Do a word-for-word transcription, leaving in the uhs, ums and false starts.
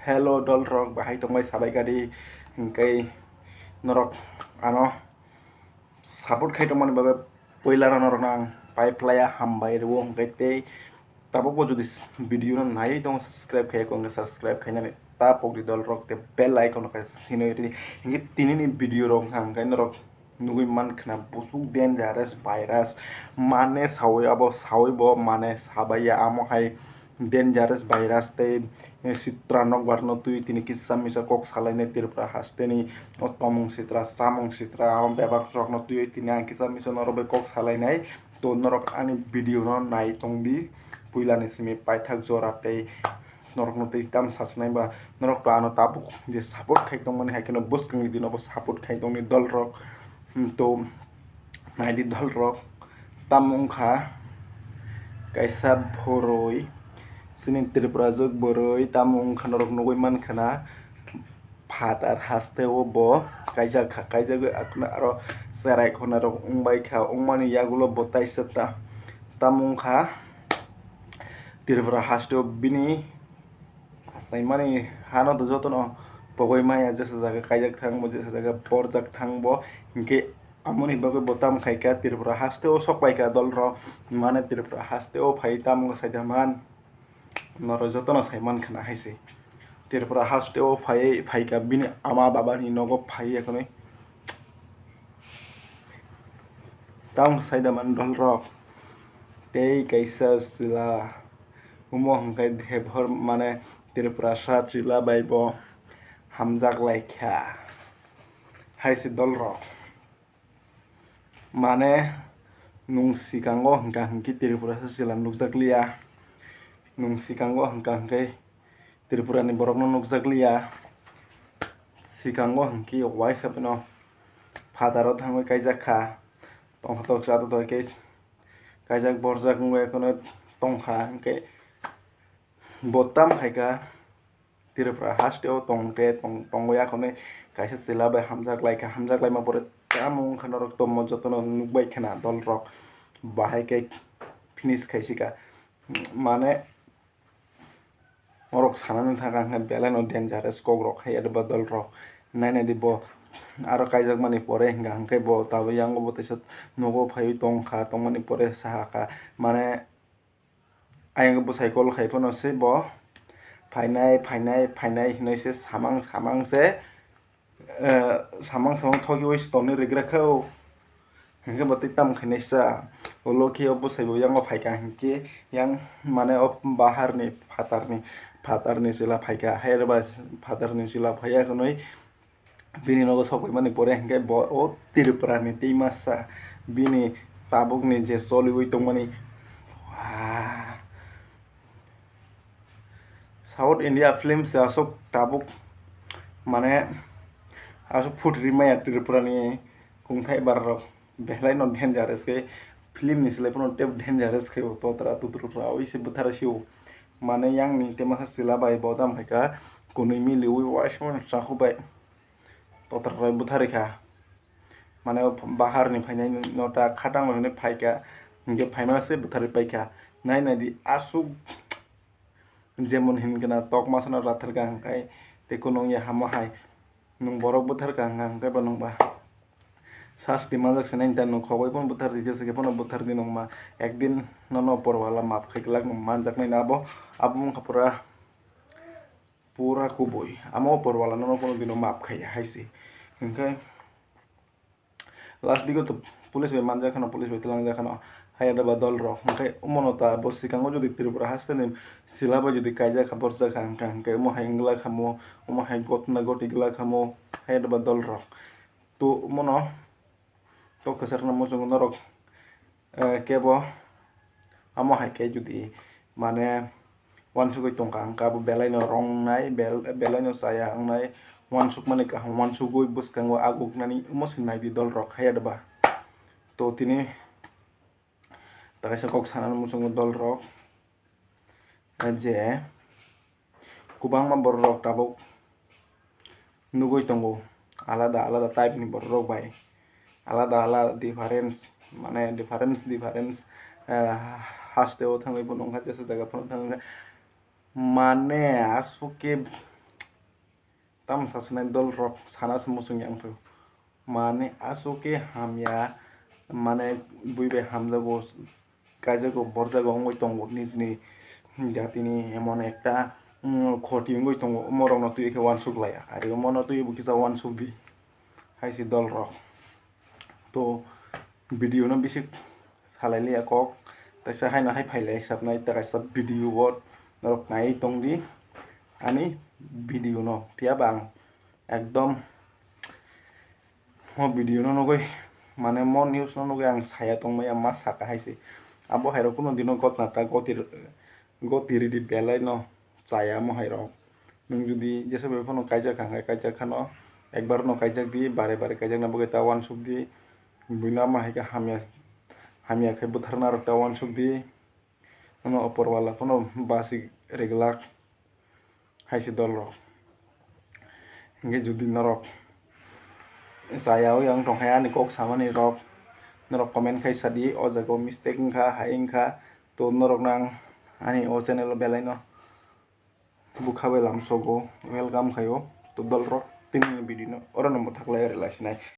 Hello dolrok, bahai tongbai sabai kadi? Hingkai norok ano support khai tongmani bagwi puila no norokno ang pai phlaiya hambai rwo. Hingkai tei tabukbo jodi video no naiwi tongo, subscribe khai tongo, subscribe khainani ta pokdi dolrok, tei bell icon no khai sinoi ridi. Hingke tinini video rok wngkha hingke norok nugui mankhna busuk dangerous virus, mane sawi abo sawi bo mane sabaiya, amo hai dangerous virus tei sitra nokbar no twi tini kisa misa kok salainai Tripura hasteni o tomung sitra, samung sitra, amo bebak rok no twi tini ang kisa misa norok bai kok salainai. To norok ani video no nai tongdi, puilani simi paithak jora tei norokno tei tamo sachinai ba norok to ano tabuk je support khai tongmani hai kheno bwskangni dino bo support khai tongni dolrok. Hmm, to naidi dolrok tamo wngkha kaisa bwrwi, chini Tripura jwk bwrwi tamo wngkha norok nugui mankhana. Phatar haste o bo kaijak kha, kaijagwi akhno aro cherai khonarok wngbai kha, wngmani yagulo bo taisa ta-, tamo wngkha Tripura haste o bini achaimani hano to jotono pogoi maya, jesa jaga kaijak thang bo, jesa jaga borjak thang bo, hinkhe amoni bagwi bo tamo khaikha Tripura haste o sokpaikha dolrok, mane Tripura haste o phai tamo wngkha saida man. Norok jotono sai mankhana hai se. Tripura haste o phai, phaikha bini ama baba ni nogo phai ya khwnwi. Tamo saida man dolrok. Tei kaisa chwla. Omo hwnkhe Debor mane Tripurasa chwla bai bo hamjak laikha. Hai se dolrok. Mane, nwng sikango hwnkha hwnkhe Tripurasa chwla nukjakliya. Nwng sikango hwnkha hwnkhe Tripurani borokno nukjakliya. Sikango hwnkhe waisa phano phataro thangwi kaijak kha. Tongthotok chathotok khe kaijak borjak wngwi kheno tongkha, hwnkhe bo tam khaikha. Tripura haste o tongte tong-, tongwi akhonwi kaisa chwla bai hamjak laikha, hamjak laima pore tamo wngkha norok tongmo jotono nukbai khana dolrok bahai khe finish khaisika. Mane norok sanani thangkha hwnkhe belaino dangerous kokrok hai eba dolrok nainadi bo aro kaijakmani pore hwnkha hwnkhe bo tabuk yango bo teisa nogo phaiwi tongkha, tongmani pore sahakha mane. Ayang bwsai call khai phano se bo phainai, phainai, phainai hinwi se samang, samang se, eh, samang, samang thokiwi se tongni rigra kha o. Hinkhe bo tei tamo khainai sa. Ulo khe o bwsai bo yango phaikha hinkhe yang mane o baharni phatarni, phatarni chwla phaikha. Hai eba phatarni chwla phaiya hwnwi bini nogo sokphaimani pore hinkhe bo o Tripurani twimasa bini tabukni je choliwi tongmani, ah, South India film se aswk tabuk mane aswk phutri maya Tripurani kungthai barrok. Belai no dangerous khe, film ni slai phano tei dangerous khe o totra tutra oi se bwthara se o. Mane yang ni tei masa chwla bai bo tamo khai kha, kwnwi miliwi waisa mano chakhuk bai totra rok bwthari kha. Mane o bahar ni phainai no ta khatang bai hwnwi phai kha, hinkhe phaima se bwthari pai kha. Nai nai di aswk jemon hinkhe na tok masa no rathar kha hwnkhe tei kunung ya hamo hai. Nwng borok bwthar kha hwnkha hwnkhe bo nwngba sasti manjak se nai, nwng khogwi phano bwthar di, jesa khe phano bwthar di nwngma. Ekdin nono opor wala map khai glak nwng manjak nai abo, abo wngkha pura, pura kubui. Amo opor wala nono kono dino map khaiya hai se. Hwnkhe last digo to police bai manjak khano, police bai twlangjak khano, hai adaba dol rok. Hwnkhe omono ta bo swkango jodi Tripura haste ni chwla bai jodi kaijak kha, borjak kha hwnkha, hwnkhe omo hai wngla khamo, omo hai gotna goti glak khamo, hai adaba dol rok. To omono to kwchar no muchungo norok, eh, kebo amo hai khe jodi mane uansugwi tongkha hwnkha, abo belai no rong nai, bel-, belai no chaya wngnai, uansukmani kaham uansugwi bwskango aguknani omo se nai di dol rok, hai adaba. To tini ta kaisa kok sana muchungo dol rok, je kwbangma borok rok tabuk nugui tongo, alada alada type ni borok rok bai alada alada difference, mane difference difference, eh, haste o thangwi bo nukha, jesa jaga phano thangwi mane aswk khe Tamo sasinai dol rok sana se muchung yang phai. Mane aswk khe hamya, mane bui bai hamjago, kaijago, borjago wngwi tongo nijini jatini emon ekta, mm, khoti wngwi tongo, omorokno twi khe uansuk laya, ari omono twi bo kisa uansuk di, hai se dol rok. To video no bisi salai liya kok, taisa haino hai phailai sabnai, ta kaisa video o norok naiwi tongdi ani video no, phiya ba ang ekdom o video no nugwi, mane mo news no nugwi ang saya tongmaya ma saka hai se. Abo hai rok kuno dino gotna ta goti, goti ridi belai no chaya mo hai rok. Nwng jodi jesa bai phano kaijak kha hwnkhe kaijak khano, ekbar no kaijak di, bare bare kaijak na bagwi ta uansuk di. Buino ama hai khe hamya, hamya khe bwtharna rok ta uansuk di. Ano opor wala phano basi reglak hai se dol rok. Hinkhe jodi norok chaya oi ang tongkha ani kok samani rok, norok comment khai sadi, o jaga o mistake wngkha, hai wngkha, to norok no ang ani o channel o belai no bwkha bai lamsogo, welcome khaio. To dol rok, tini ni video no oro no mwthak lai rwlai sinai.